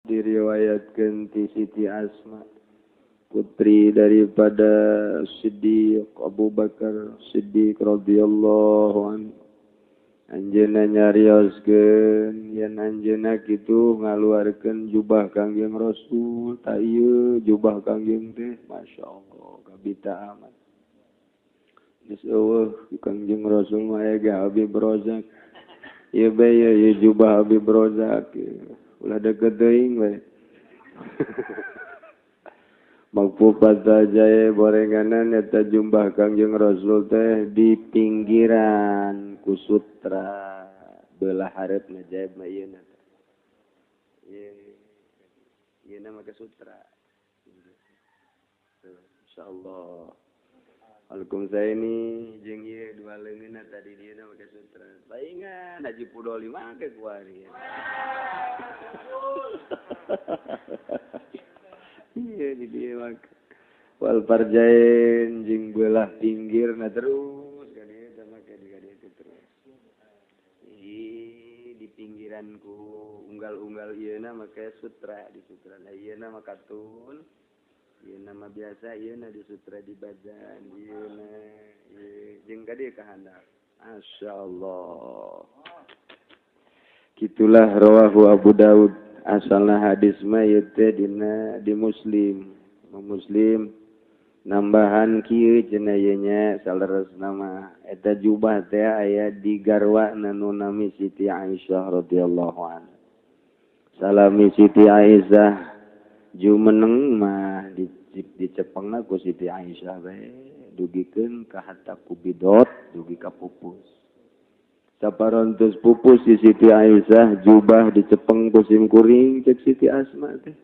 Diriwayatkan ti Siti Asma, putri daripada Siddiq Abu Bakar Siddiq radhiyallahu anhu. Anjeunna nyarioskeun yen anjeunna kitu ngaluarkeun jubah Kangjeng Rasul, ta ieu jubah Kangjeng teh masyaallah kabita amat. Geus eueuh Kangjeng Rasul mah aya ge Habib Rozak. Ieu bae ieu jubah Habib Rozak. Ulah deket teuing bae. Makfufat jae borenganan eta jumbah Kangjeng Rasul teh di pinggiran ku sutra belah hareup ngajaib mah ieu na. Ieu ieu na make sutra. Insyaallah. Alaikum saini jeung ieu dua leungeunna tadi dieu na make sutra. Paingan Haji Pudoli make kuari. Iya di dia make. Wal parjain jeung belah pinggir na terus ka dieu teh make di ka dieu teh terus. Ih di pinggiran ku unggal-unggal ieu na make sutra di sutra. Nah ieu na mah katun. Ieu na mah biasa ieu na di sutra di badan ieu na ieu jeung ka dieu ka handap. Masyaallah. Kitulah rawahu Abu Daud. Asalna hadis mah ieu teh dina di Muslim. Muslim nambahan kieu cenah ieu nya saleresna mah eta jubah teh aya di garwana nu nami Siti Aisyah radhiyallahu anha. Salami Siti Aisyah jumeneng mah dicepengna ku Siti Aisyah bae dugikeun ka hatta ku bidot dugi ka pupus. Saparontos pupus si Siti Aisyah jubah dicepeng ku simkuring cek Siti Asma teh.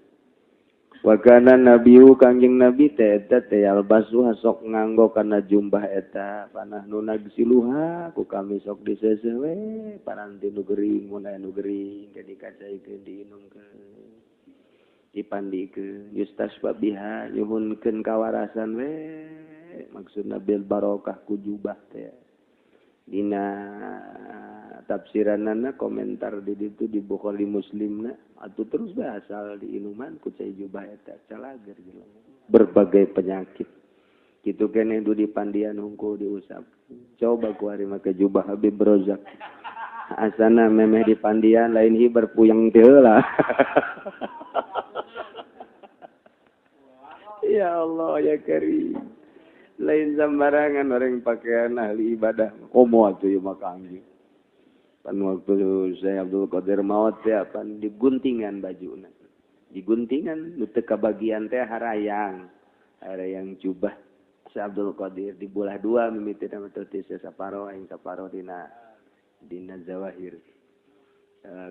Wakana nabiu Kangjeng Nabi teh eta teh albasuha sok nganggo kana jumbah eta panah nu nagsiluha ku kami sok diseseh we paranti nu gering mun aya nu gering ke dikacaikeun diinumkeun dipandikeun yustasfa biha nyuhunkeun kawarasan we maksudna bil barokah ku jubah teh. Dina tafsiranana komentar di ditu di Bukhari Muslimna atuh terus bae asal diinuman ku cai jubah eta calager jelema berbagai penyakit kitu keneh du dipandian hungkul diusap coba ku ari make jubah Habib Rozak asana memeh dipandian lain hiber puyeng teh heula. Ya Allah ya Karim. Lain sembarangan orang pakaian ahli ibadah komo atuh ieu mah Kangjeng. Pan waktu saya Abdul Qadir maot teh pan diguntingan bajuna. Diguntingan nu teu kabagian teh harayang. Harayang jubah Syekh Abdul Qadir dibelah dua mimitina mah teu saparo aing saparo dina dina zawahir.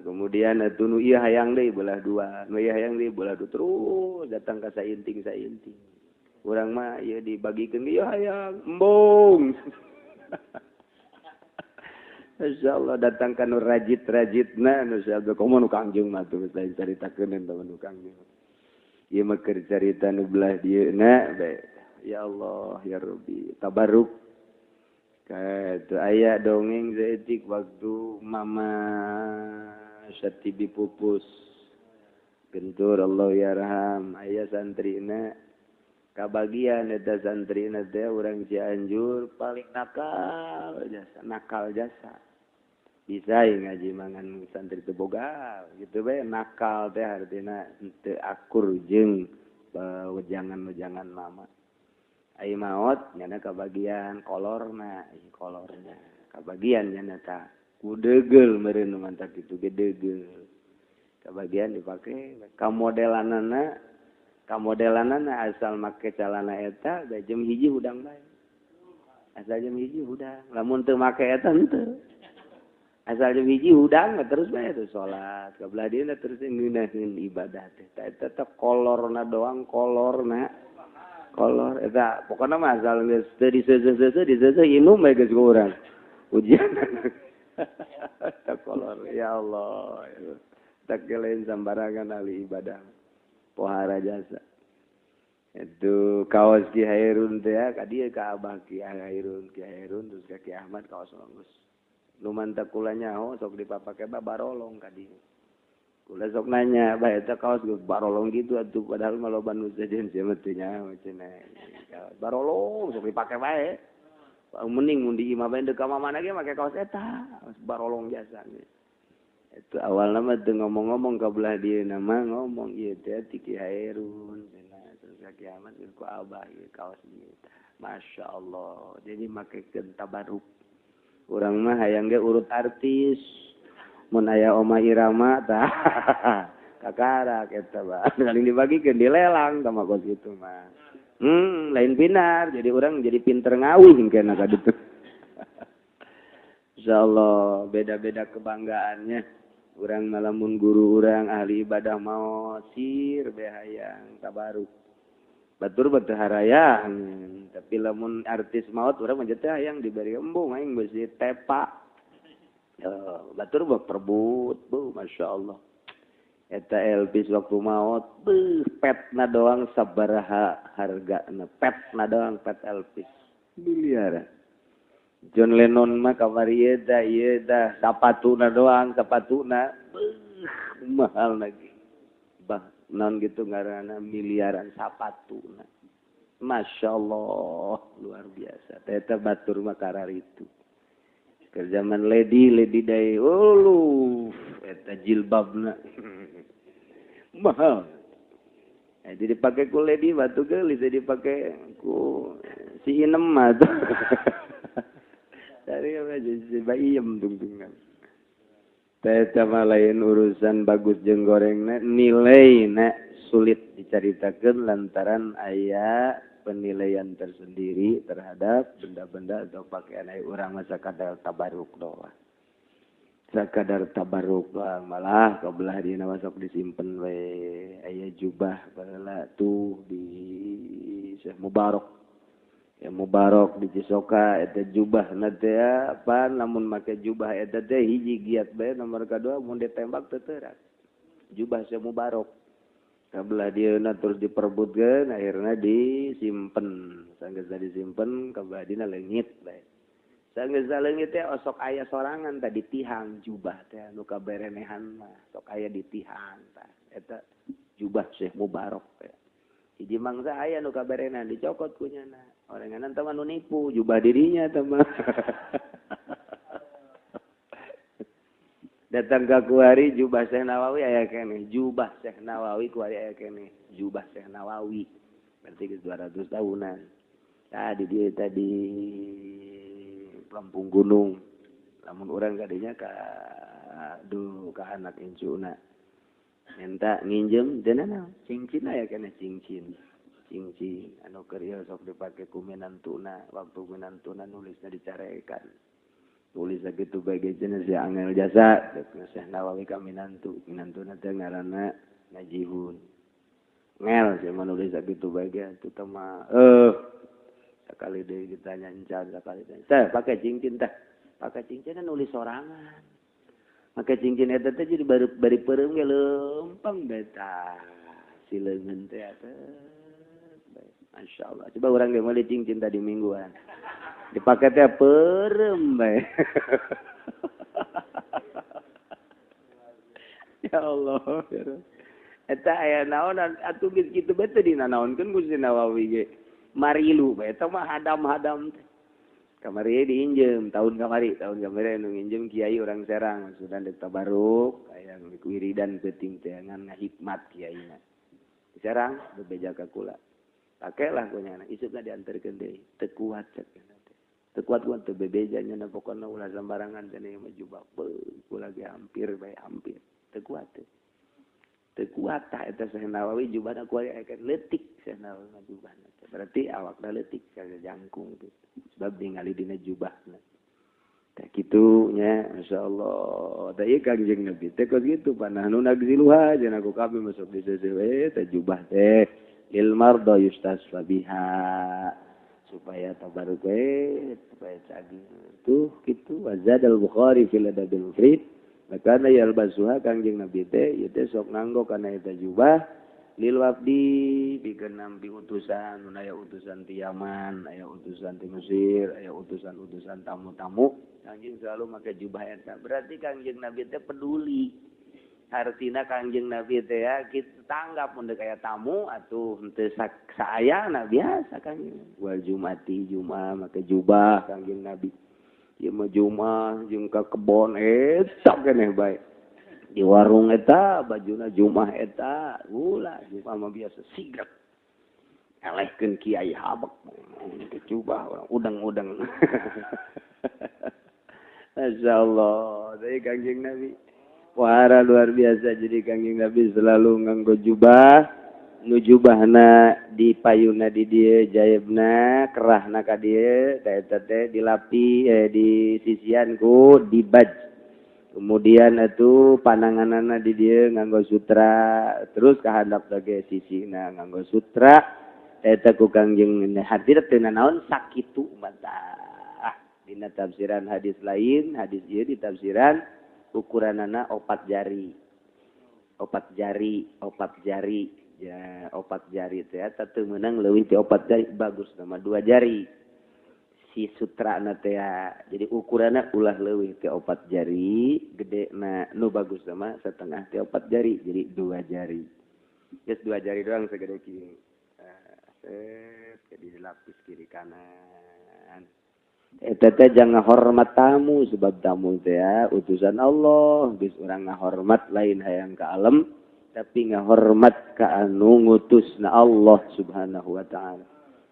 Kemudian atuh nu ieu hayang deui belah dua, nu ieu hayang deui belah dua terus datang ka sainting-sainting. Urang mah ieu dibagikeun ieu hayang embung. Insyaallah datang ka nu rajit-rajitna nu Syekh komo nu Kangjeng mah tuh lain caritakeun eta nu Kangjeng. Ieu mah keur carita nu belah dieuna bae. Ya Allah ya Rabbi tabarruk. Ka aya dongeng saeutik waktu Mama Syatibi pupus. Gentur Allah yarham aya santrina kabagian eta santrina teh urang Cianjur paling nakal jasa bisa ngaji mangan santri teu boga gitu bae nakal teh artina teu akur jeung wejangan-wejangan mama ai maot nyana kabagian kolorna kolorna kabagian nyana ta kudegeul meureun mantak kitu ge degeul kabagian dipake kamodelanana kamodelanana asal make calana eta bae jam 1 hudang bae. Asal jam 1 hudang. Lamun teu make eta henteu. Asal jam 1 hudang terus bae teu salat. Ka belah dieuna terus ngeunaheun ibadah teh. Ta eta teh kolorna doang kolorna. Kolor eta pokona mah asal geus teu diseuseuh-seuseuh diseuseuh inum bae geus ku urang. Ujian. Eta kolor ya Allah. Tak lain sambarangan ahli ibadah. Pohara jasa itu kaos Ki Hairun teh ka dieu ka Abah Ki Hairun terus ka Ki Ahmad kaos geus nu mantak kula nyaho sok dipapake barolong ka dieu. Kula sok nanya, bae eta kaos geus barolong gitu atuh padahal mah loba nu sejen sia mah teu nyaho cenah. Barolong sok dipake bae. Mending mun di imah bae deuk ka mana ge make kaos eta, barolong jasa. Itu awalna mah teu ngomong-ngomong ka belah dieu mah ngomong ieu teh ti Ki Hairun cenah terus ka kiamat ku abah ieu kaos ieu. Masya Allah, jadi makekeun tabaruk. Urang mah hayang ge urut artis. Mun aya Oma Irama tah kakarak eta mah saling dibagikeun dilelang tah mah kos kitu mah. Lain pinar, jadi orang jadi pinter ngawih kena ka ditu. Insyaallah beda-beda kebanggaannya. Urang malamun guru urang ahli ibadah maot sir be hayang tabaruk. Batur batu harayang, tapi lamun artis maot urang mah teh hayang diberi embung aing beusi tepa. Batur mah perbut, bu, Masya Allah. Eta Elvis waktu maot, beuh, petna doang sabaraha hargana, petna doang pet Elvis miliaran. John Lennon mah kamari ieu tah ieu tah sapatuna doang, sapatuna beuh mahal lagi. Bah non gitu ngaranna miliaran sapatuna. Masya Allah luar biasa. Eta batur mah kararitu. Keur zaman lady day uluh eta jilbabna mahal. Jadi dipake ku lady batu geulis, jadi dipake ku si inem mah tuh. Dari apa si bayem tungtungan. Eta mah lain urusan bagus jeung gorengna, nilaina sulit dicaritakeun lantaran aya penilaian tersendiri terhadap benda-benda atau pakaian aya urang mah sakadar tabaruk doang. Sakadar tabaruk doang malah kabelah dina masuk disimpen we aya jubah baheula tuh di Syekh Mubarok. Ya Mubarok di Cisoka eta jubahna teh pan lamun make jubah eta teh hiji giat bae nomor kadua mun ditembak teu teurak. Jubah Syekh Mubarok. Kabelah dieuna terus diperebutkeun akhirna disimpen. Sanggeus disimpen kabelah dina leungit bae. Sanggeus leungit teh osok aya sorangan tadi tihang jubah teh anu kaberenehan mah sok aya di tihang tah eta jubah Syekh Mubarok teh. Hiji mangsa aya nu kaberenehan dicokot ku nyana. Oranganan teh mah nu nipu jubah dirinya teh mah. Datang ka kuari jubah Syekh Nawawi aya keneh, jubah Syekh Nawawi kuari aya keneh, jubah Syekh Nawawi. Berarti geus 200 tahunan. Tadi dia tadi Kampung Gunung. Lamun urang kadinya ka duh ka anak incuna. Minta nginjem teu nanaon, cincin aya keneh cincin. Cincin anu keur ieu sok dipake ku minantuna, waktu minantuna nulisna dicarekan. Tulis sakitu bae ge cenah si angel jasa dek Syekh Nawawi ka minantu, minantuna teh ngaranna Najihun. Ngel sia mah nulis sakitu bae ge atuh teh mah sakali deui ditanya encan sakali deui. Teh pake cincin teh. Pake cincinna nulis sorangan. Make cincin eta teh jadi bari peureum ge leumpang bae tah. Si leungeun teh atuh. Masyaallah. Coba urang ge meuli cincin tadi mingguan. Dipake teh peureum bae. Ya Allah, ya Rabb. Eta aya naonan atuh geus kitu bae teh dinanaonkeun ku si Nawawi ge. Marilu bae eta mah hadam-hadam teh. Kamari diinjem tahun kamari anu nginjem kiai urang Serang maksudna deuk tabaruk aya wiridan peuting teh ngan ngahikmat kiaina. Di Serang bebeja ka kula. Pakelah ku nyana isukna dianterkeun deui teu kuat cek teh. Teu kuat kuat teu bebeja nyana pokona ulah sembarangan cenah mah jubah kula ge hampir bae hampir teu kuat teh. Teu kuat tah eta Syekh Nawawi jubahna ku aya leutik Syekh Nawawi mah jubahna. Berarti awakna leutik jangkung gitu. Sebab ningali dina jubahna. Tah kitu nya masyaallah. Tah ieu Kangjeng Nabi teh kos kitu panahnu nagziluha cenah ku kami masuk di seuseum we teh jubah teh lil marda yustasfa biha supaya tabaruk we supaya cageur tuh kitu. Wazad al Bukhari fil adabil mufrad makana yalbasuha Kangjeng Nabi teh ieu teh sok nganggo kana eta jubah lil wafdi pikeun nampi utusan, mun aya utusan ti Yaman, aya utusan ti Mesir, aya utusan-utusan tamu-tamu, Kangjeng selalu make jubah eta. Berarti Kangjeng Nabi teh peduli. Hartina Kangjeng Nabi teh ya kitu tanggap mun aya tamu atuh henteu saayana biasa Kangjeng. Wal jumati jumaah make jubah Kangjeng Nabi. Ieu mah jumaah jeung ka kebon eta keneh bae. Di warung eta bajuna jumaah eta ulah jumaah mah biasa sigrek. Elehkeun kiai habek ke jubah orang udang-udang. Masyaallah, dari Kangjeng Nabi. Wahara luar biasa jadi Kangjeng Nabi selalu nganggo jubah, nu jubahna di payuna di dieu jaebna kerahna ka dieu da eta teh dilapi di sisian ku dibaj. Kemudian atuh pananganana di dieu nganggo sutra, terus ka handap ge sisina nganggo sutra. Eta ku Kangjeng hadir teu nanaon sakitu mata. Dina tafsiran hadis lain, hadis ieu ditafsiran ukuranana 4 jari. 4 jari, 4 jari. Ya, 4 jari teh eta teu meunang leuwih ti 4 jari, bagus nama 2 jari. Si sutrana teh jadi ukuranna ulah leuwih ti 4 jari, gedena nu bagus nama setengah ti 4 jari, jadi 2 jari. Geus 2 jari doang segede kieu. Set jadi dilapis kiri kanan. Eta teh jangan hormat tamu sebab tamu teh utusan Allah, geus urang ngahormat lain hayang ka alam tapi ngahormat ka anu ngutusna Allah Subhanahu wa taala.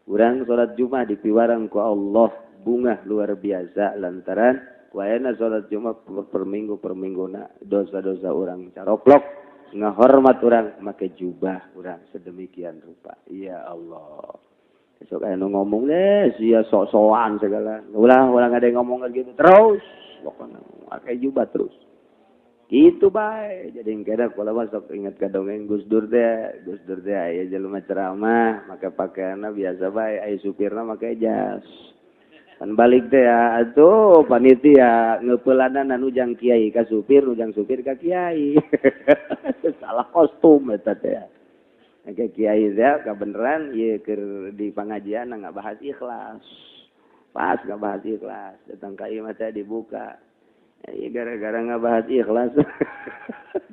Urang salat Jumat dipiwarang ku Allah bungah luar biasa lantaran ku ayeuna salat Jumat per minggu per mingguna dosa-dosa urang caroplok ngahormat urang make jubah urang sedemikian rupa. Ya Allah. Besok aya nu ngomong deh, sia sok-sokan segala. Ulah ulah ada yang ngomong gitu terus. Pokoknya pakai jubah terus. Gitu bae. Jadi engkena kula mah sok ingat ka dongeng Gus Dur teh. Gus Dur teh aya jelema ceramah, make pakaianna biasa bae, aya supirna make jas. Pan balik teh ya, atuh panitia ngeupeulanan anu jang kiai ka supir, nujang supir ka kiai. Salah kostum eta teh. Ke kiai teh kabeneran ieu keur di pangajian ngabahas ikhlas. Pas ngabahas ikhlas, datang ka ieu mah teh dibuka. Ieu gara-gara ngabahas ikhlas.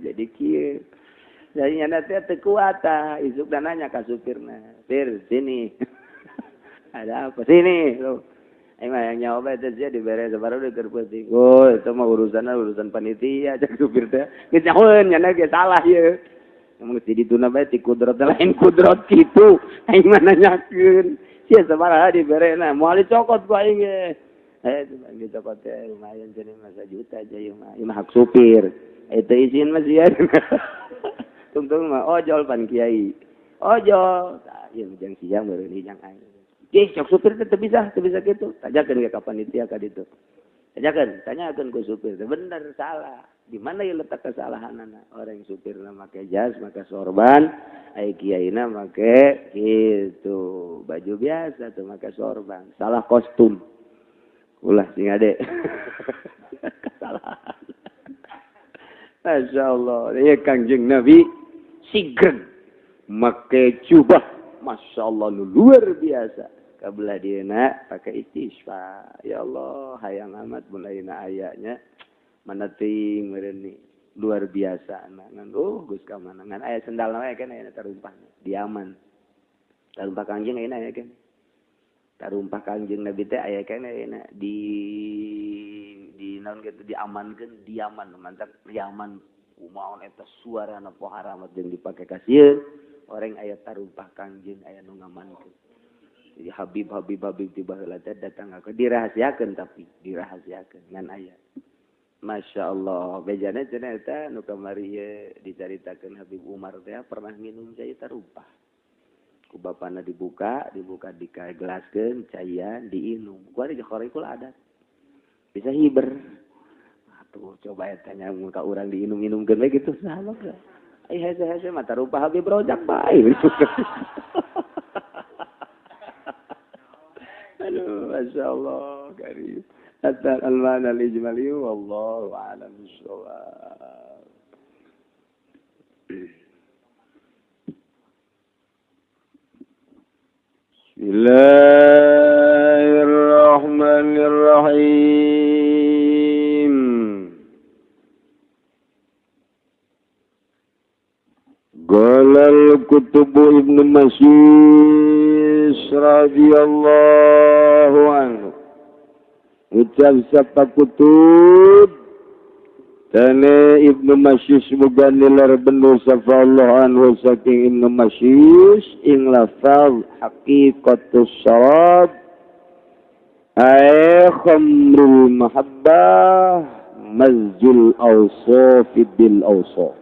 Jadi kieu. Jadi nyana teh teu kuat tah, isuk nanya ka supirna. "Pir, sini." Ada apa? Sini lu. Aing mah yang nyawa teh sia dibere sabaraha deui keur peuting. Oh, itu mah urusanna urusan panitia cek supir teh. Geus nyahoeun nyana ge salah ieu. Emang mesti dituna bae ti kudrot lain kudrot kitu. Aing mah nanyakeun. Sia sabaraha diberena, moal dicokot ku aing ge. Eh, dicokot teh lumayan cenah mah sajuta aja ieu mah. Ieu mah hak supir. Eta izin mah sia. Tungtung mah ojol pan kiai. Ojol. Tah ieu jang siang meureun jang aing. Ih, cok supir teh teu bisa kitu. Tanyakeun ka panitia ka ditu. Tanyakeun, tanyakeun ku supir teh bener salah. Di mana ya letak kesalahanana? Orang supirna make jas, make sorban, ai kiaina make gitu, baju biasa tuh make sorban. Salah kostum. Ulah sing ade. Kesalahan. Masya Allah, ya Kangjeng Nabi sigreg make jubah, Masya Allah luar biasa. Kabelah dieuna pakai istisfa. Ya Allah, hayang amat mun ayeuna ayanya. Mana teuing meureun luar biasa ngan geus ka mana ngan aya sendalna we kan aya tarumpah diaman. Tarumpah Kangjeng ayeuna aya kan. Tarumpah Kangjeng Nabi teh aya kan ayeuna di naon kitu diamankeun diaman mantap diaman kumaon eta suarana poharamat jeung dipake ka sieun orang aya tarumpah Kangjeng aya nu ngamankeun. Jadi Habib Habib Habib ti baheula teh datang ka dirahasiakeun tapi dirahasiakeun ngan aya. Masya Allah, bejana cenah eta nu kamari ieu dicaritakeun Habib Umar teh pernah minum cai tarumpah. Ku bapana dibuka, dibuka dikagelaskeun caian diinum. Ku ari khariqul adat. Bisa hiber. Atuh coba eta nya mun ka urang diinum-inumkeun we kitu saha mah. Ai hese-hese mah tarumpah Habib Rojak bae. Aduh, Masya Allah, karim. Hatta al-ma'na al-ijmali wallahu a'lam bissawab. Bismillahirrahmanirrahim. Kutubu Ibnu Masyis radhiyallahu anhu. Ucap sapa Kutub tane Ibnu Masyis muga nilar bendu sapa Allah anhu saking Ibnu Masyis ing lafaz haqiqatus syarab ay khamrul mahabbah mazjul awsaf bil awsaf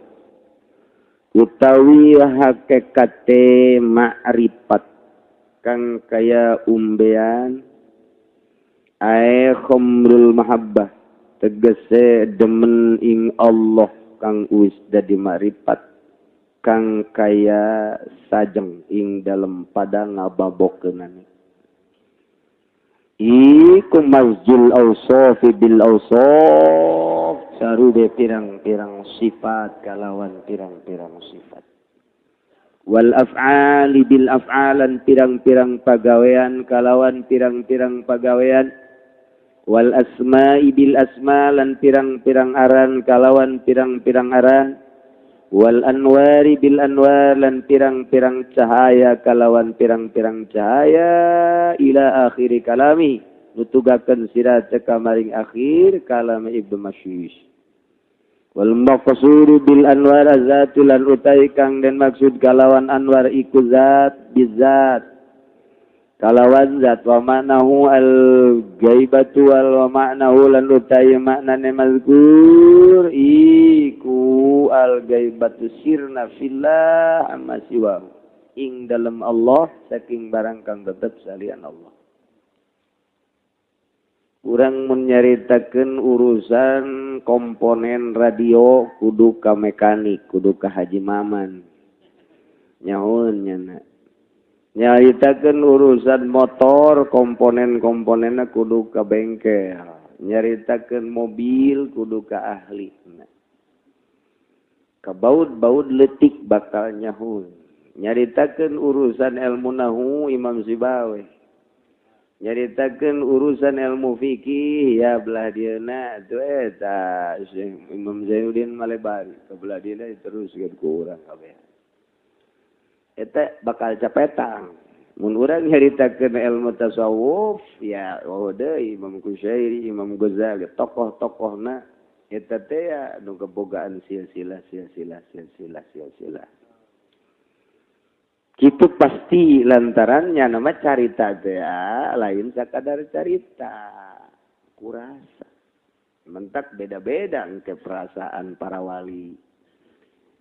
utawi hakikate ma'rifat kang kaya umbean ae khamrul mahabbah tegese demen ing Allah kang wis dadi makrifat kang kaya sajeng ing dalem pada ngababokeunane iku mazjul awsaf bil awsaf sarube pirang-pirang sifat kalawan pirang-pirang sifat wal af'ali bil af'alan pirang-pirang pagawean kalawan pirang-pirang pagawean wal asma'i bil asma lan pirang-pirang aran kalawan pirang-pirang aran wal anwari bil anwar lan pirang-pirang cahaya kalawan pirang-pirang cahaya ila akhiri kalami nutugakeun sira teka maring akhir kalam Ibnu Masyis wal maqsuru bil anwar zatul lan utai kang den maksud kalawan anwar iku zat bizat kalawan zat wa ma'nahu al gaibatu wal wa ma'nahu lan utai maknane mazkur iku al gaibatu sirna fillah amma siwa ing dalem Allah saking barang kang tetep salian Allah. Urang mun nyaritakeun urusan komponen radio kudu ka mekanik, kudu ka Haji Maman. Nyaun nyana. Nyaritakeun urusan motor komponen-komponenna kudu ka bengkel. Nyaritakeun mobil kudu ka ahli. Kabaud-baud leutik bakal nyahun. Nyaritakeun urusan ilmu nahu Imam Sibawi. Nyaritakeun urusan ilmu fikih ya belah dieuna atuh eta Imam Zainuddin Malebari ka belah dieuna diteruskeun ku urang kabeh. Eta bakal capetang. Mun urang nyaritakeun ilmu tasawuf ya oh deui Imam Kusyairi, Imam Ghazali, tokoh-tokohna eta teh ya nu kebogaan silsilah silsilah silsilah silsilah. Kitu pasti lantarannya nama carita teh lain sakadar carita kurasa mentak beda-beda ke perasaan para wali.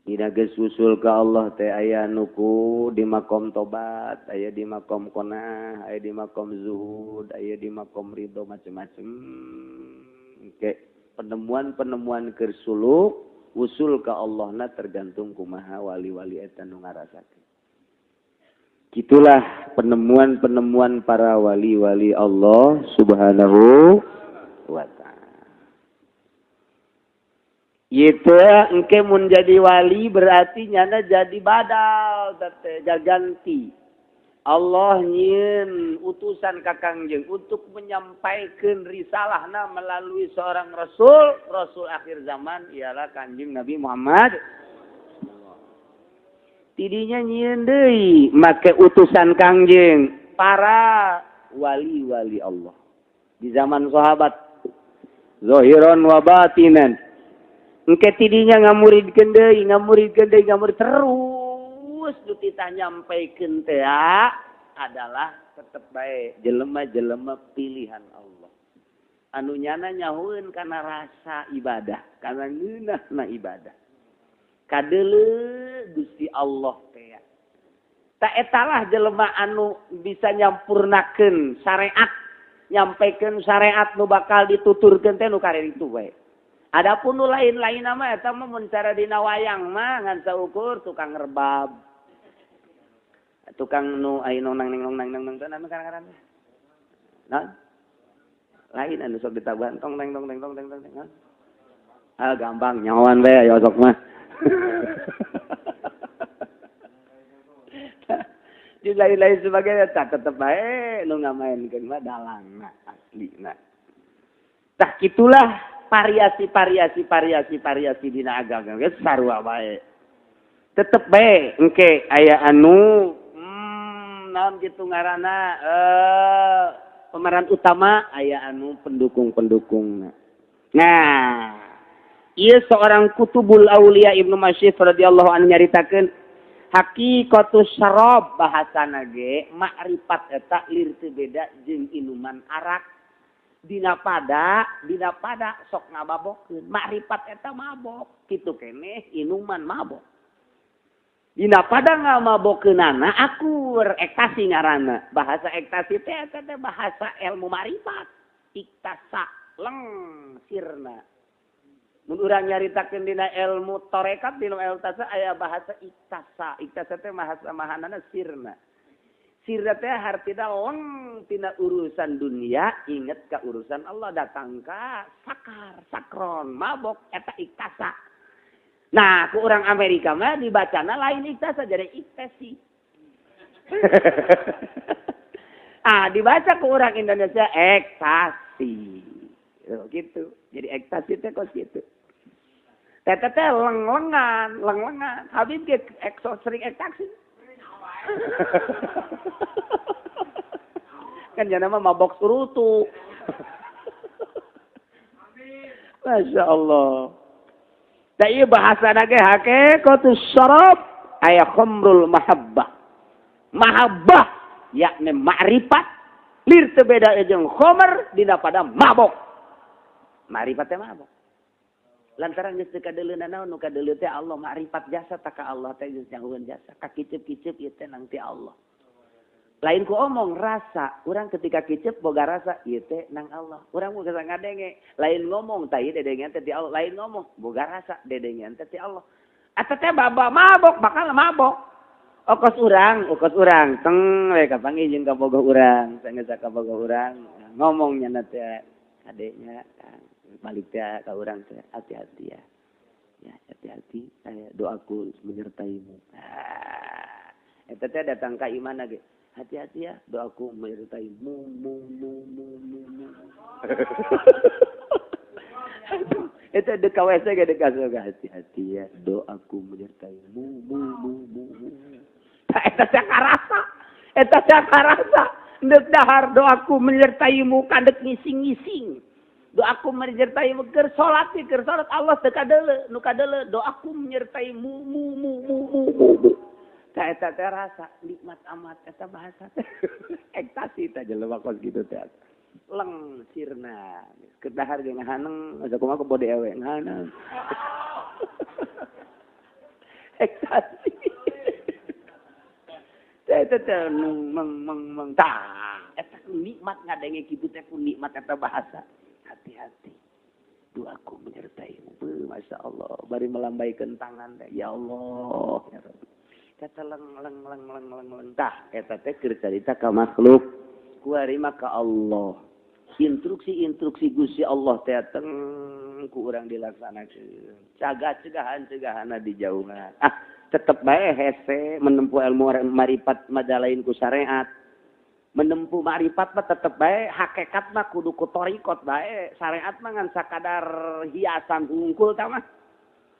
Dina geus usul ka Allah teh aya nuku di makom tobat, aya di makom qanaah, aya di makom zuhud, aya di makom ridho, macem-macem. Ke penemuan-penemuan keur suluk usul ka Allahna tergantung kumaha wali-wali eta nu ngarasakeun. Gitulah penemuan-penemuan para wali-wali Allah Subhanahu wa ta'ala. Itu engke mun jadi wali berarti nyana jadi badal teh gaganti. Allah nyieun utusan ka Kangjeng untuk menyampaikan risalahna melalui seorang rasul, rasul akhir zaman ialah Kanjeng Nabi Muhammad. Tidinya nyieun deui make utusan Kangjeng para wali-wali Allah di zaman sahabat zahiran wa batinan. Engke tidinya ngamuridkeun deui, ngamuridkeun deui, ngamurid terus nu titah nyampaikeun teh adalah tetep bae jelema-jelema pilihan Allah. Anu nyana nyahueun kana rasa ibadah, kana ngeunahna ibadah. Kadeuleu Gusti Allah teh. Ta etalah jelema anu bisa nyampurnakeun syariat, nyampaikeun syariat nu bakal dituturkeun teh nu kararitu bae. Adapun nu lain-lain mah eta mah mun cara dina wayang mah ngan saukur tukang rebab. Tukang nu aya nong nang nong nang nang nang anu karang-karang. Naon? Lain anu sok ditabuhan tong teng tong teng tong teng teng. Ah gampang nyawan bae aya sok mah. Di lain-lain sebagainya tak tetep bae nu ngamaenkeun mah dalangna aslina. Tah kitulah variasi-variasi variasi-variasi dina agama geus sarua bae. Tetep bae engke aya anu naon kitu ngaranna pemeran utama aya anu pendukung-pendukungna. Nah, ieu seorang kutubul aulia Ibnu Masyif radhiyallahu anhu nyaritakeun haqiqatus syarab bahasana ge makrifat eta lir teu beda jeung inuman arak. Dina pada sok ngababokeun makrifat eta mabok kitu keneh inuman mabok. Dina pada ngamabokeunana akur ektasi ngaranna. Bahasa ektasi teh eta teh bahasa ilmu makrifat. Iktasa leng sirna. Mun urang nyaritakeun dina ilmu tarekat dina ilmu tasawuf aya bahasa iktasa. Iktasa teh bahasa mahanana sirna. Sirna teh hartina leng tina urusan dunia inget ka urusan Allah datang ka sakar, sakron, mabok eta iktasa. Nah, ku orang Amerika mah dibacana lain iktasa jadi iktesi. Ah, dibaca ku orang Indonesia ekstasi. Gitu. Jadi ekstasi teh kos gitu. Teh teh leng-lengan, leng-lengan. Habib ge sering ekstasi. Kan jana mah mabok surutu. Masya Allah. Da ieu bahasana ge haqiqatus syarab aya khamrul mahabbah. Mahabbah yakni ma'rifat lir teu beda jeung khamr dina pada mabok. Ma'rifat teh mabok. Lantaran geus teu kadeuleuna naon nu kadeuleu teh Allah ma'rifat jasa ta ka Allah teh geus nyahueun jasa. Kakiceup-kiceup ieu teh nang ti Allah. Lain ku omong rasa, urang ketika kiceup boga rasa ieu teh nang Allah. Urang mun geus ngadenge, lain ngomong tah ieu dedengean teh ti Allah, lain ngomong boga rasa dedengean teh ti Allah. Eta teh baba mabok, bakal mabok. Okos urang teng we kapanggih jeung kabogoh urang, sanggeus kabogoh urang ngomongnya na teh adenya balik teh ka urang teh hati-hati ya. Ya, hati-hati saya doaku menyertaimu. Ah, eta teh datang ka imana ge. Hati-hati ya, doaku menyertai mu mu mu mu mu mu. Itu deka WC ge deka surga. Hati-hati ya, doaku menyertai mu mu mu mu mu. Eta teh karasa. Eta teh karasa. Deuk dahar doaku menyertaimu kandek ngising-ngising. Doaku menyertaimu keur salat Allah teu kadeuleu, nu kadeuleu doaku menyertaimu mu mu mu mu mu. Ta eta teh rasa nikmat amat eta bahasa teh. Ekstasi teh jelema kos kitu teh. Leng sirna. Keur dahar ge ngahaneng, asa kumaha ku bode ewe ngahaneng. Ekstasi. Teh eta teh meng meng meng tah. Eta ku nikmat ngadenge kitu teh ku nikmat eta bahasa. Hati-hati. Doaku menyertaimu. Masya Allah. Bari melambaikan tangan teh. Ya Allah. Ya Rabbi. Kata leng leng leng leng leng leng tah eta teh keur carita ka makhluk kuari mah ka Allah. Instruksi-instruksi Gusti Allah teh teng ku urang dilaksanakeun. Cagah cegahan-cegahana dijauhan. Ah, tetep bae hese menempuh ilmu marifat madalain ku syariat. Menempuh marifat mah tetep bae hakikat mah kudu ku thariqat bae. Syariat mah ngan sakadar hiasan hungkul tah mah.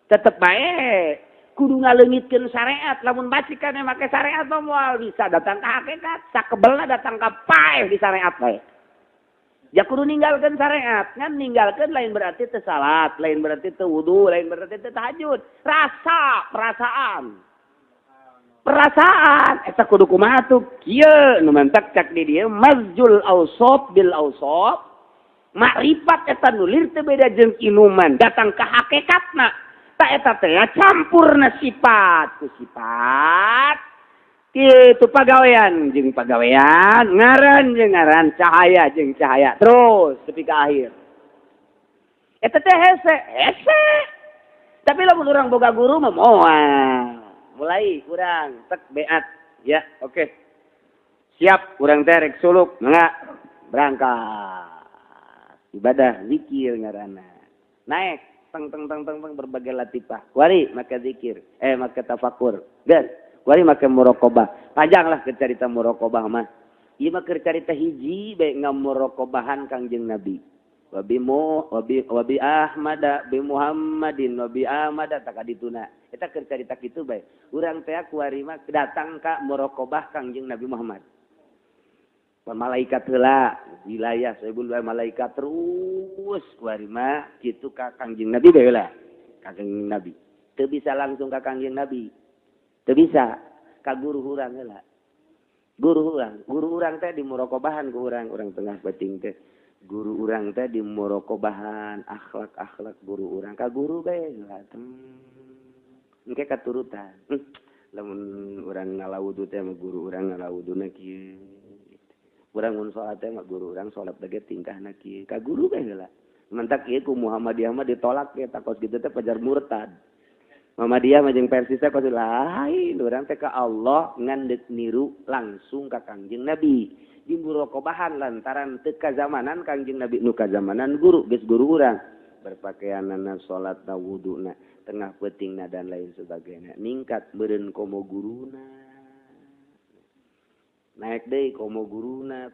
Tetep bae kudu ngaleungitkeun syariat lamun bacikan make syariat mah moal bisa datang ka hakikat sakebelna datang ka paeh di syariat bae. Ya kudu ninggalkeun syariat ngan ninggalkeun lain berarti teu salat, lain berarti teu wudu, lain berarti teu tahajud. Rasa, perasaan. Perasaan eta kudu kumaha tuh kieu nu mantak cak di dieu mazjul ausab bil ausab. Makrifat eta nu lir teu beda jeung inuman datang ka hakikatna. Ta eta teh campurna sifat ku sifat kitu pagawean jeung pagawean ngaran jeung ngaran cahaya jeung cahaya terus tepi ka akhir eta teh hese hese tapi lamun urang boga guru mah moal mulai urang tek beat ya oke siap urang teh rek suluk mangga berangkat ibadah zikir ngaranna naik teng teng teng teng teng berbagai latifah. Wari make zikir, make tafakur. Geus, wari make muraqabah. Panjang lah keur carita muraqabah mah. Ieu mah keur carita hiji bae ngamuraqabahan Kangjeng Nabi. Wabi mu wabi wabi Ahmada bi Muhammadin wabi Ahmada takadituna. Eta keur carita kitu bae. Urang teh kuari mah datang ka muraqabah Kangjeng Nabi Muhammad. Malaikat heula, wilayah saebul malaikat terus kuari mah kitu ka Kangjeng Nabi bae heula. Kangjeng Nabi. Teu bisa langsung ka Kangjeng Nabi. Teu bisa ka guru urang heula. Guru urang teh di muraqabahan ku urang, urang tengah peuting teh. Guru urang teh di muraqabahan akhlak-akhlak guru urang ka guru bae heula. Engke katurutan. Lamun urang ngalawudu teh mah guru urang ngalawuduna kieu. Urang mun salat teh mah guru urang salat teh tingkahna kieu. Ka guru bae heula. Mantak ieu ku Muhammadiyah mah ditolak ge takos kitu teh pajar murtad. Muhammadiyah mah jeung Persis teh kos lain urang teh ka Allah ngan deuk niru langsung ka Kangjeng Nabi. Di muraqabahan lantaran teu kazamanan Kangjeng Nabi nu kazamanan guru geus guru urang berpakaianana salatna wuduna tengah peutingna dan lain sebagainya ningkat meureun komo guruna naik deui komo guruna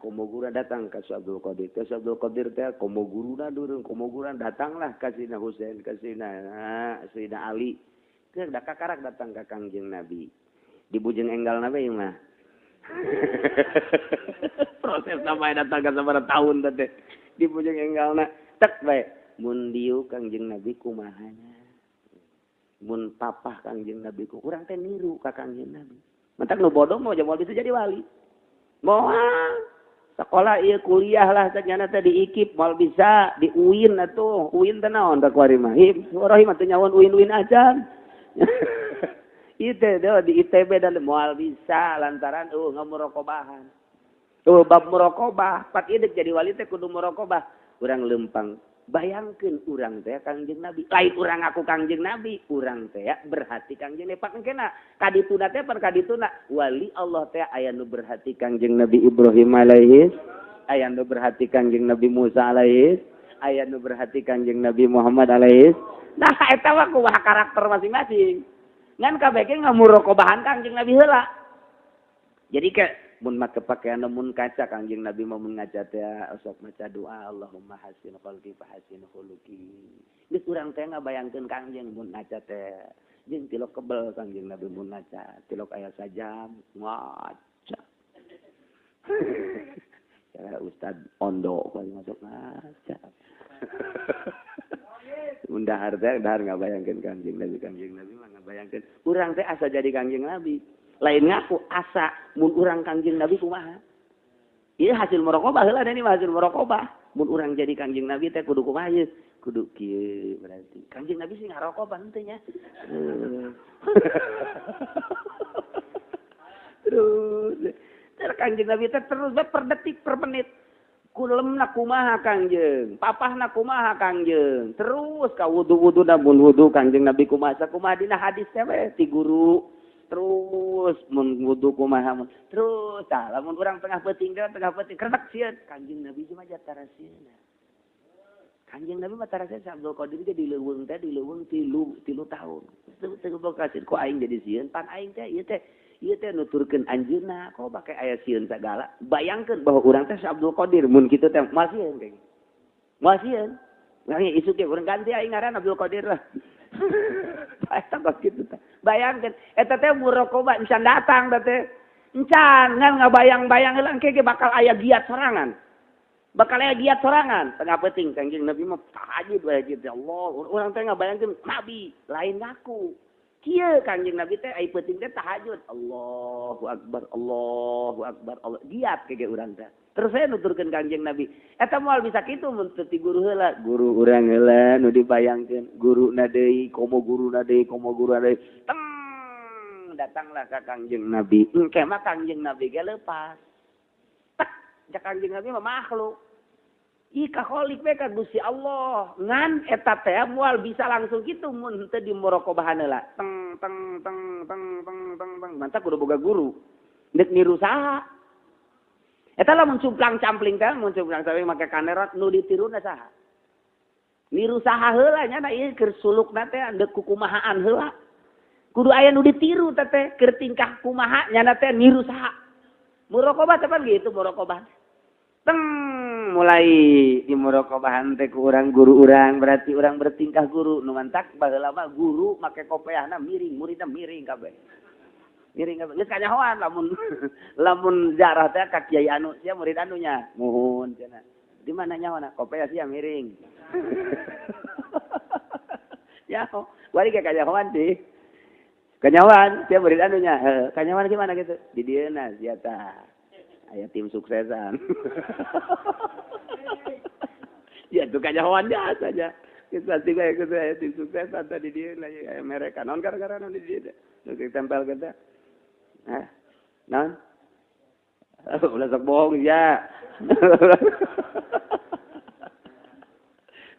datang ka Syekh Abdul Qadir ka Syekh Abdul Qadir teh komo guruna durung komo guruna datanglah ka Sayyidina Husain ka Sayyidina Ali keur da kakarak datang ka Kangjeng Nabi dibujeng enggal nabi mah proses sampai datang ka sabaraha tahun teh dibujeng enggalna tek bae mun dieu Kangjeng Nabi kumahanya mun papah Kangjeng Nabi ku urang teh niru ka Kangjeng Nabi mentak nu bodoh mau moal bisa jadi wali moal sekolah ieu kuliah lah sanyana teh di IKIP moal bisa di UIN atuh UIN teh naon da kuari mah rohim atuh nyawan UIN-UIN acan ieu teh di ITB dan moal bisa lantaran ngamuraqabahan bab muraqabah pat ieu deuk jadi wali teh kudu muraqabah urang lempang bayangkeun urang teh Kangjeng Nabi lain urang aku Kangjeng Nabi urang teh berhati Kangjeng Nabi pak engkena kadituna teh par kadituna wali Allah teh aya nu berhati Kangjeng Nabi Ibrahim alaihi aya nu berhati Kangjeng Nabi Musa alaihi aya nu berhati Kangjeng Nabi Muhammad alaihi. Nah eta mah kumaha karakter masing-masing ngan kabeh ge ngamuraqabahan Kangjeng Nabi heula. Jadi ke mun make pakaian mun kaca Kangjeng Nabi mah mun ngaca teh sok maca doa Allahumma hasin qalbi fa hasin khuluqi. Geus urang teh ngabayangkeun Kangjeng mun ngaca teh jeung tilok kebel Kangjeng Nabi mun ngaca tilok aya sajam ngaca. Cara Ustad Ondo paling masuk ngaca. Mun dahar teh dahar ngabayangkeun Kangjeng Nabi mah ngabayangkeun urang teh asa jadi Kangjeng Nabi. Lain ngaku asa mun urang Kangjeng Nabi kumaha. Ieu hasil muraqabah heula ini hasil muraqabah. Mun urang jadi Kangjeng Nabi teh kudu kumaha ieu? Kudu kieu berarti. Kangjeng Nabi sih ngarokobah henteu nya. Terus Kangjeng Nabi teh terus bae per detik per menit. Kulemna kumaha Kangjeng, papahna kumaha Kangjeng. Terus ka wudu-wuduna mun wudu Kangjeng Nabi kumaha sakumaha dina hadis teh we ti guru. Terus mun wudu kumaha mun terus tah lamun urang tengah peuting kretek sieun Kangjeng Nabi mah jatara sieun. Kangjeng Nabi mah tara sieun Abdul Qadir ge di leuweung teh di leuweung 3 tahun. Teu boga sieun ku aing jadi sieun pan aing teh ieu teh nuturkeun anjeunna kok bake aya sieun sagala. Bayangkeun bahwa urang teh Abdul Qadir mun kitu teh moal sieun kayak. Moal sieun. Urang isuk ge urang ganti aing ngaran Abdul Qadir lah. Eta kos kitu teh. Bayangkeun eta teh muraqabah encan datang teh. Encan ngan ngabayang-bayang heula engke ge bakal aya giat sorangan. Bakal aya giat sorangan. Tengah peuting Kangjeng Nabi mah tahajud bae kitu. Allah, urang teh ngabayangkeun nabi lain ngaku. Kieu Kangjeng Nabi teh ai peuting teh tahajud. Allahu akbar, Allahu akbar, Allah. Giat ke ge urang teh. Terus saya nuturkeun Kangjeng Nabi. Eta moal bisa kitu mun teu ti guru heula. Guru urang heula nu dibayangkeun, guruna deui, komo guruna deui, komo guruna deui. Teng datanglah ka Kangjeng Nabi. Engke mah Kangjeng Nabi ge leupas. Tek, ja Kangjeng Nabi mah makhluk. Ih ka kholik we ka Gusti Allah. Ngan eta teh moal bisa langsung kitu mun teu di muraqabahan heula. Teng teng teng teng teng teng teng. Mantap kudu boga guru. Deuk niru saha? Eta lamun cumplang campling teh mun cumplang campling make kanerot nu ditiruna saha? Niru saha heula nya na ieu keur sulukna teh deuk kukumahaan heula. Kudu aya nu ditiru teh teh keur tingkah kumaha nyana teh niru saha. Muraqabah teh pan gitu muraqabah. Teng mulai di muraqabahan teh ku urang guru urang berarti urang bertingkah guru nu mantak baheula mah guru make kopeahna miring muridna miring kabeh. Miring kabeh geus kanyahoan lamun lamun jarah teh ka kiai anu sia murid anunya muhun cenah. Di mana nyahoana kopeah sia miring. Ya, bari ke kanyahoan sih. Kanyahoan sia murid anunya, heuh kanyahoan gimana gitu? Di dieuna sia tah. Aya tim suksesan. Ya tuh kanyahoan biasa aja. Geus pasti bae geus aya tim suksesan tadi dieu lah aya mereka naon gara-gara naon di dieu. Nu tempel kita. Hah? Naon? Ulah sok bohong ya.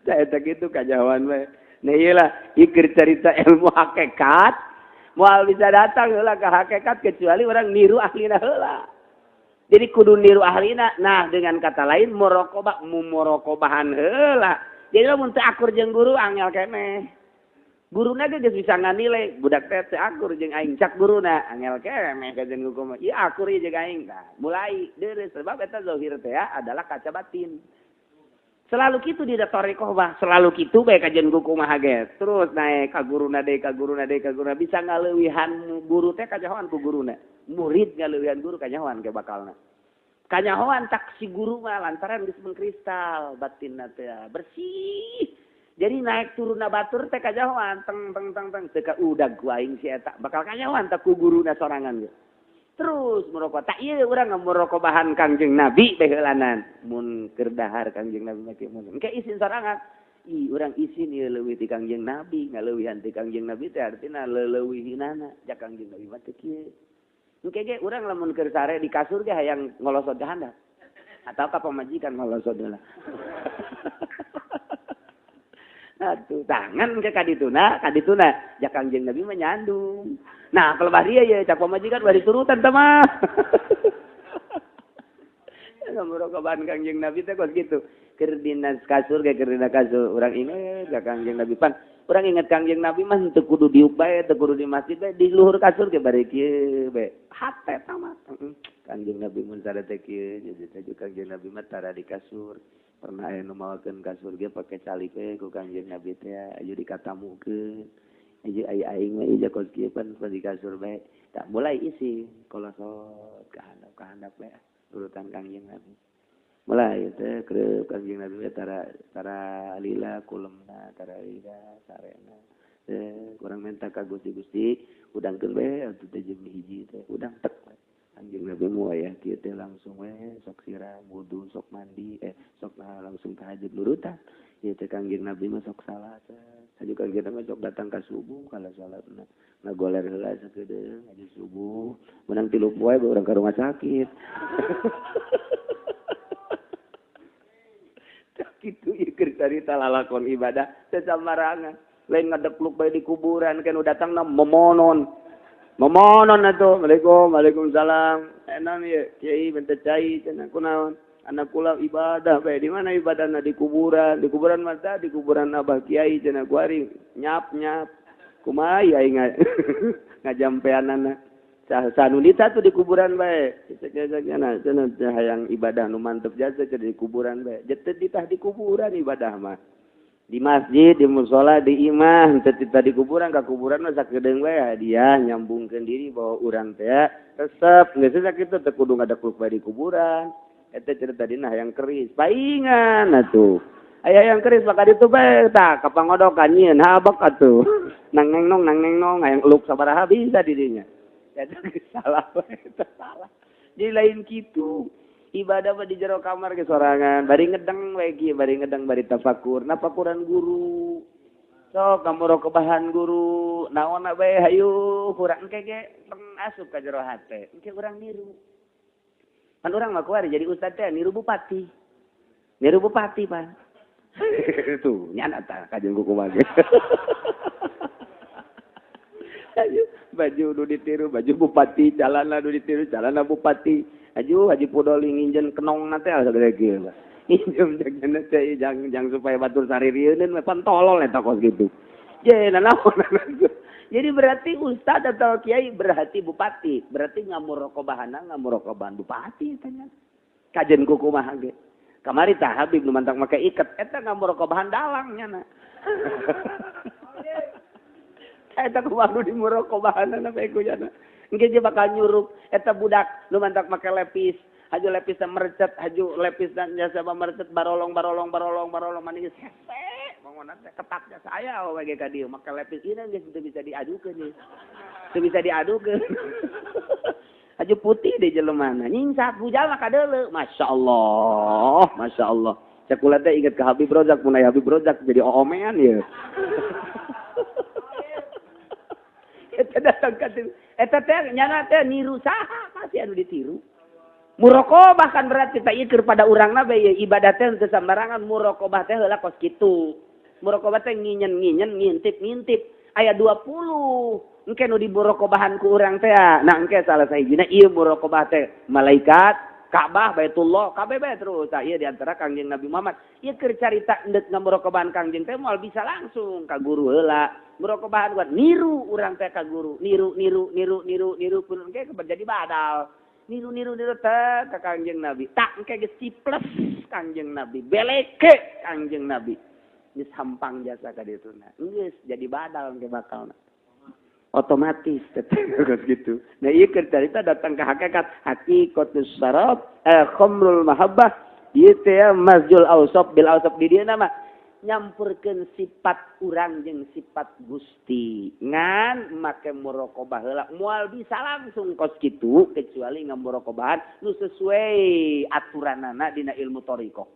Tah eta kitu kanyahoan bae. Nah ieu lah ieu keur carita ilmu hakikat moal bisa datang heula ka hakikat kecuali orang niru ahlina heula. Jadi kudu niru ahlina. Nah, dengan kata lain muraqabah muraqabahan heula. Jadi lamun teu akur jeung guru angel keneh. Guruna ge geus bisa nganilai budak teh teu akur jeung aing cak guruna angel keneh ka jeung hukum. Ieu akur ieu jeung aing. Tah, mulai deureuh sebab eta zahir teh adalah kaca batin. Selalu kitu di thariqah mah, selalu kitu bae kajian kumaha ge. Terus naik ka guruna deui ka guruna deui ka guruna bisa ngaleuwihan guru teh kanyahoan ku guruna. Murid ngaleuwihan guru kanyahoan ke bakalna. Kanyahoan tak si guru mah lantaran geus mengkristal batinna teh bersih. Jadi naik turunna batur teh kanyahoan teng teng teng teng teu ka udag ku aing si eta bakal kanyahoan tak ku guruna sorangan ge. Terus merokok tak ieu urang muraqabahan Kangjeng Nabi teh heulanan mun keur dahar Kangjeng Nabi mah kieu mun engke isin sorangan ih urang isin ieu leuwih ti Kangjeng Nabi ngaleuwihan ti Kangjeng Nabi teh artina leleuwihinana ja Kangjeng Nabi mah teu kieu. Engke ge urang lamun keur sare di kasur ge hayang ngolosot ka handap atau ka pamajikan ngolosot heula. Atuh tangan ke kadituna kadituna ja Kangjeng Nabi mah nyandung. Nah, kalau bahria ya cak pamajikan bari turutan teh mah. Muraqabahan Kangjeng Nabi teh kos kitu. Keur dina kasur ge keur dina kasur urang inget ka Kangjeng Nabi pan. Urang inget Kangjeng Nabi mah teu kudu diuk bae, teu kudu di masjid bae, di luhur kasur ge bari kieu bae. Hate tah mah. Kangjeng Nabi mun sare teh kieu, jadi teh Kangjeng Nabi mah tara di kasur. Pernah aya nu mawakeun kasur ge pake calik we ku Kangjeng Nabi teh aya dikatamukeun. Aja aya aing mah ieu kos kieu pan di kasur bae. Tak mulai isi kolosot ka handap bae urutan Kangjeng Nabi. Mulai teh keur Kangjeng Nabi tara tara lila kulemna tara lila sarena. Teh kurang minta ka Gusti-Gusti udangkeun bae atuh teh jeung hiji teh udang tek. Kangjeng Nabi mu aya kieu teh langsung we sok siram wudu sok mandi sok langsung tahajud nurutan. Ieu teh Kangjeng Nabi mah sok salat. Aju Kangjeng Nabi sok datang ka subuh kala salatna. Ngagoler heula sakedeung aju subuh menang 3 poe urang ka rumah sakit. Tak kitu ieu keur carita lalakon ibadah teu samarangan. Lain ngadepluk bae di kuburan kan datangna momonon. Momonon atuh. Assalamualaikum, waalaikumsalam. Enak ieu kiai bente cai cenah kunaon? Anak kula ibadah bae di mana ibadahna di kuburan mah di kuburan abah kiai cenah kuari nyap nyap kumaha aing ngajampeanana sanunita tuh di kuburan bae cenah cenah hayang ibadah nu mantep jasa cenah di kuburan bae jeteu ditah di kuburan ibadah mah di masjid di musala di imah teu ditah di kuburan ka kuburan mah sakedeung bae hadiah nyambungkeun diri bahwa urang teh resep geus sakitu teu kudu ngadakluk bae di kuburan. Eta cerita dina hayang keris paingan atuh aya yang keris maka ditu bae tah ka pangodokan nyieun habak atuh nang neng nong hayang eluk sabaraha bisa di dinya eta salah bae eta salah jadi lain kitu ibadah mah di jero kamar ge sorangan bari ngedeng we kieu bari ngedeng bari tafakur nafakuran guru sok kamuraqabahan guru naonna bae hayu kurang engke ge teng asup ka jero hate engke urang niru. Kan orang mah kuari jadi ustad teh niru bupati. Niru bupati pan. Tuh, nyana tah kajeun kumaha ge. Baju nu ditiru baju bupati, calana nu ditiru calana bupati. Aju Haji Pudoli nginjeun kenongna teh sagede kieu. Nginjeum jang teh jang supaya batur saririeun mah pan tolol eta kos kitu. Je nanaon. Jadi berarti ustad atau kiai berhati bupati, berarti ngamuraqabahana ngamuraqabahan bupati tanya. Kajen kumaha ge. Kamari tah Habib nu mantak make iket eta ngamuraqabahan dalang nyana. Eta kumaha nu dimuraqabahanna bae ku nyana. Engke je bakal nyurup eta budak nu mantak make lepis, haju lepisna merecet, haju lepisna jasa merecet barolong barolong barolong barolong manis hese. Mangona teh ketat jasa aya we ge ka dieu make lepis ieu geus teu bisa diadukeun ieu. Teu bisa diadukeun. Haju putih deh jelemana nyingsat hujal mah kadeuleu. Masya Allah, Masya Allah. Cakula teh inget ke Habib Rozak, mun aya Habib Rozak jadi oomean ya. Eta datang ka eta teh nyana teh niru saha pasti anu ditiru. Muraqabah kan berarti tak ieu keur pada urangna bae ieu ibadah teh teu sambarangan muraqabah teh heula kos kitu. Muraqabah teh nginyen-nginyen ngintip-ngintip aya 20. Engke nu dimuraqabahan ku urang teh. Nah engke salah sahijina ieu muraqabah teh malaikat, Ka'bah, Baitullah, kabeh bae terus. Tah ieu di antara Kangjeng Nabi Muhammad. Ieu keur carita endek ngamuraqabahan Kangjeng teh moal bisa langsung ka guru heula. Muraqabahan buat niru urang teh ka guru, niru niru niru niru niru pun engke jadi badal. Niru niru niru teh ka Kangjeng Nabi. Tak engke geus ciples Kangjeng Nabi, beleke Kangjeng Nabi. Geus hampang jasa ka dituna. Geus jadi badal engke bakalna. Otomatis teteh gitu. Nah ieu keur carita datang ke hakikat hakikatus sarab khamrul mahabbah ieu teh mazjul ausab bil ausab di dieu nama nyampurkeun sifat urang jeung sifat Gusti. Ngan make muraqabah heula moal bisa langsung kos kitu kecuali ngamuraqabahan nu sesuai aturanana dina ilmu thariqah.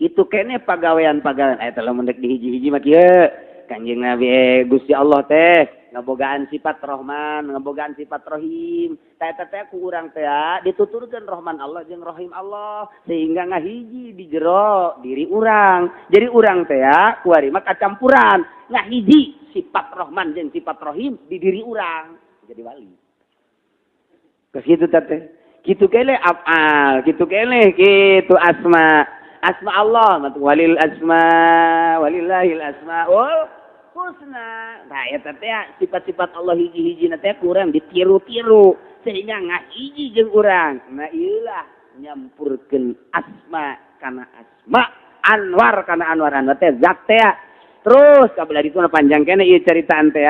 Kitu keneh pagawean-pagawean eta lamun dek dihiji-hiji mah kieu. Kangjeng Nabi Gusti Allah teh ngabogaan sifat Rahman, ngabogaan sifat Rahim. Tah eta teh ku urang teh dituturkeun Rahman Allah jeung Rahim Allah sehingga ngahiji di jero diri urang. Jadi urang teh kuari mah kacampuran, ngahiji sifat Rahman jeung sifat Rahim di diri urang jadi wali. Geus kitu teh. Kitu keneh afal, kitu keneh kitu asma. Asma Allah, walil asma, walillahil asmaul husna. Nah, eta teh sifat-sifat Allah hiji-hijina teh kurang ditiru-tiru sehingga ngahiji jeung urang. Nah, ieulah nyampurkeun asma kana asma, anwar kana anwar, anwar teh zat teh. Terus kabelah ditu panjang keneh ieu caritaan teh,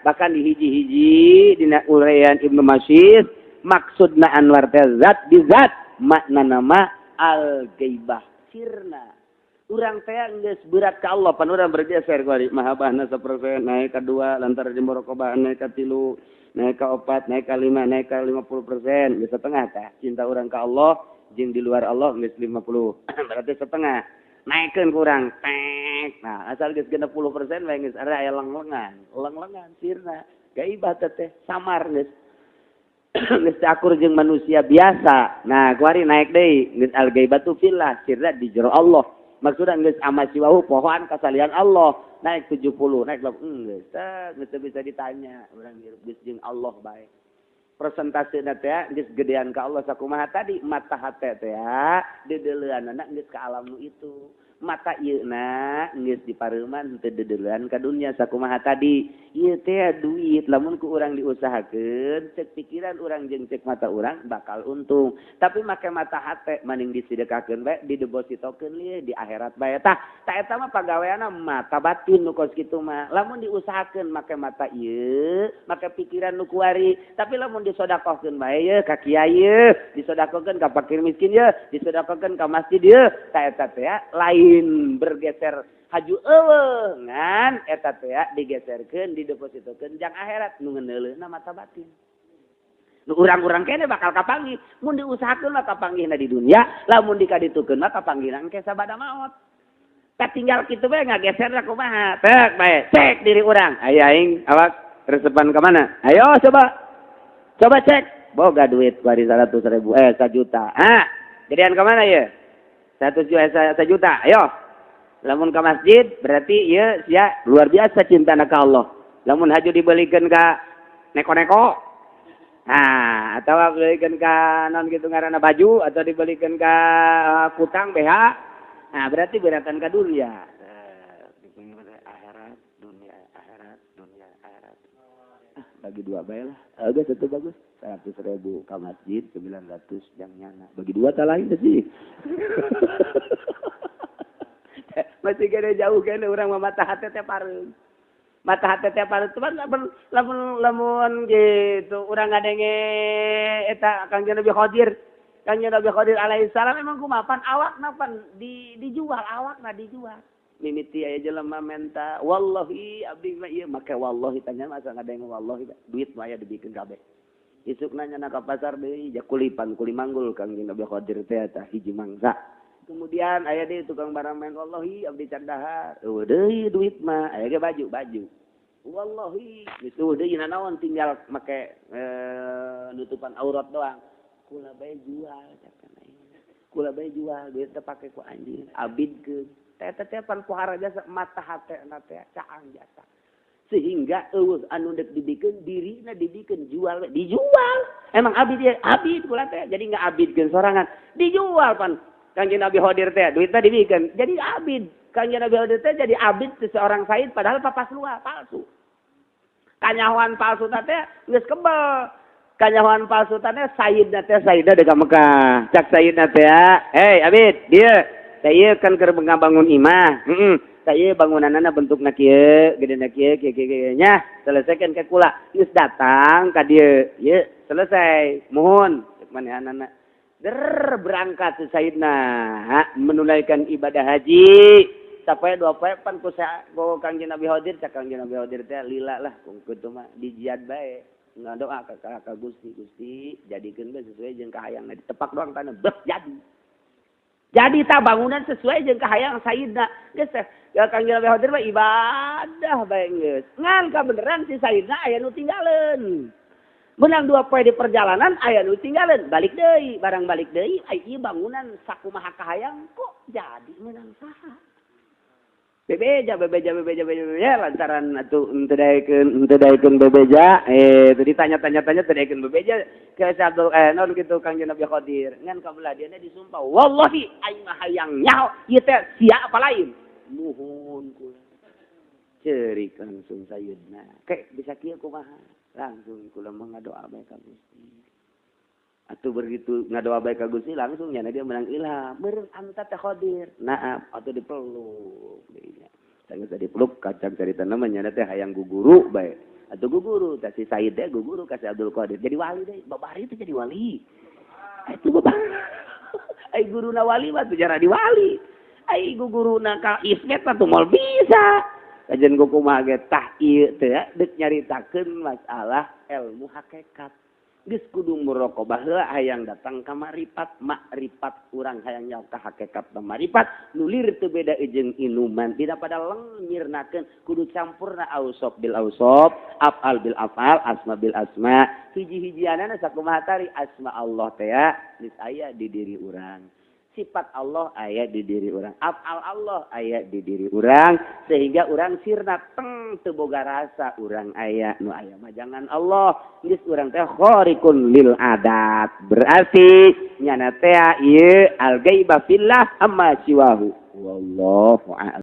bahkan di hiji-hiji dina uraian Ibnu Masyid maksudna anwar teh zat di zat, makna nama al-ghaibah. Sirna. Urang teh geus berat ka Allah pan urang bergeser kuari mahabbahna 1% naik ka 2 lantaran muraqabah naik ka 3 naik ka 4 naik ka 5 naik ka 50% geus setengah tah cinta urang ka Allah jeung di luar Allah geus 50 berarti setengah naikeun ku urang tek nah asal geus 60% bae geus aya lenglengan lenglengan sirna gaibah teh samar geus geus akur jeung manusia biasa. Nah, kuari naik deui geus al-ghaibatu fillah, sirna di jero Allah. Maksudna geus amasiwahu pohoan kasalian Allah. Naik 70, naik geus teh geus bisa ditanya urang hirup geus jeung Allah bae. Persentasena teh geus gedean ka Allah sakumaha tadi mata hate teh deudeuleunana geus ka alam nu itu. Mata ieu na geus dipareuman teu deudeuleun ka dunya sakumaha tadi. Ieu teh duit lamun ku urang diusahakeun cek pikiran urang jeung cek mata urang bakal untung. Tapi make mata hate maning disedekahkeun bae didepositokeun lieu di akhirat bae. Tah ta eta mah pagaweanna mata batin nu kos kitu mah. Lamun diusahakeun make mata ieu, make pikiran nu kuari, tapi lamun disodakohkeun bae ye ka kiai ye, disodakohkeun ka fakir miskin ye, disodakohkeun ka masjid ye, ta eta teh lain bergeser haju eueuh ngan eta teh digeserkeun didepositokeun jang akhirat nu ngeuneuleuhna mata batin. Nu urang-urang kene bakal kapanggih mun diusahakeun mah kapanggihna di dunia, lamun dikaditukeun mah kapanggihna engke sabada maot. Katinggal kitu bae ngageserna kumaha? Tek bae, cek diri urang. Ayo aing awak resepan ka mana? Ayo coba. Coba cek. Boga duit kuari 100.000 1 juta. Ah, gedean ka mana ye? 1 juta, ayo. Lamun ke masjid berarti ieu sia luar biasa cintana ka Allah. Lamun haju dibelikeun ka neko-neko. Nah, atau dibelikeun ka non kitu ngaranna baju atau dibelikeun ka kutang BH. Nah, berarti beratan ka dunia. Akhirat, dunia, akhirat, dunia, akhirat. Ah, bagi dua bae lah. Geus itu bagus. 100 ribu ke masjid, 900 jang nyana. Bagi dua tak lain sih. Masih kena jauh kena orang mah, mata hati teh pareum. Mata hati teh pareum. Cuman lamun lamun lamun gitu urang ngadenge eta Kangjeng Nabi Khadir. Kangjeng Nabi Khadir alaihi salam emang kumaha pan awakna pan di dijual, awakna dijual. Mimiti aya jelema menta, wallahi abdi mah ieu make wallahi, tanya masa ngadenge wallahi duit mah aya dibikeun kabeh. Isuk nanya na ka pasar deui ja kulipan kuli manggul Kangjeng Nabi Khadir teh eta hiji mangsa. Kemudian aya deui tukang barang main, wallahi abdi can dahar. Eueuh deui duit mah, aya ge baju baju. Wallahi geus eueuh deui nanaon, tinggal make nutupan aurat doang. Kula bae jual cak. Kula bae jual duit teh pake ku anjing abidkeun. Teh teh pan pohara jasa mata hate na teh caang jasa. Sehingga eueuh anu dek dibikeun, dirina dibikeun, jual we dijual. Emang abid ya abid kula teh, jadi nggak abidkeun sorangan, dijual pan Kangjeng Nabi Khadir teh duitnya dibikeun jadi abid. Kangjeng Nabi Khadir teh jadi abid seseorang said, padahal papas luar palsu. Kanyahoan palsu teh geus kebel. Kanyahoan palsu teh sayyidna teh, sayyidna dekat Mekah. Cak sayyidna teh, "Hei abid, dia saya kan keur ngabangun imah. Saya bangunanana bentukna kieu, gedena kieu, kieu kieu kieu nya, selesaikan ke kula." Geus datang ka dieu, ieu selesai. Mohon cek manehanana. Der berangkat si Sayyidina menunaikan ibadah haji. Sampai 2 poe pan ku ku Kangjeng Nabi Khadir, cak Kangjeng Nabi Khadir teh lila lah ku kitu mah dijiad bae. Ngadoa ka Gusti, Gusti jadikeun bae sesuai jeung kahayangna, ditepak doang tanah, beh jadi. Jadi tak bangunan sesuai jeung kahayang Sayyidina. Geus ya Kangjeng Nabi Khadir mah ibadah bae geus. Ngan kabeneran si Sayyidina aya nu tinggaleun. Menang 2 poe di perjalanan aya nu tinggaleun, balik deui, barang balik deui, ai ieu bangunan sakumaha kahayang kok jadi menang saha? Bebeja, bebeja, bebeja, bebeja, lantaran atuh henteu daekeun, henteu daekeun bebeja, teu ditanya-tanya-tanya teu daekeun bebeja ke Abdul non kitu Kangjeng Nabi Khadir. Ngan kabelah dia disumpah, wallahi aing mah hayang nyaho ieu teh sia apa lain. Muhun kula. Cerik langsung sayyidna. Kek bisa kieu kumaha? Langsung kula mah ngadoa bae ka Gusti. Atuh begitu ngadoa bae ka Gusti langsung nyana dia menang ilham. Meureun anta teh Khadir. Naam, atuh dipeluk deui nya. Sanggeus dipeluk kacang carita nama nyana teh hayang guguru bae. Atuh guguru teh si Said teh guguru ka si Abdul Qadir. Jadi wali deui, babari teh jadi wali. Itu babari. Ai guruna wali mah tuh jara di wali. Ai guguruna ka Ismet mah tuh moal bisa. Kajian kumaha ge tah ieu teh deuk nyaritakeun masalah ilmu hakikat. Geus kudu muraqabah heula hayang datang ka maripat, makrifat urang hayang nyaho ka hakikat maripat nulir teu beda jeung inuman dina pada leng nyirnakeun kudu campurna ausop bil ausop, afal bil afal, asma bil asma. Hiji-hijianana sakumaha tari asma Allah teh geus aya di diri urang, sifat Allah aya di diri urang, afal Allah aya di diri urang, sehingga urang sirna teng teu boga rasa urang aya, nu aya mah jangan Allah. Geus urang teh khariqun lil adat, berarti nyana teh ieu al ghaiba fillah amma siwahu, wallahu a'lam.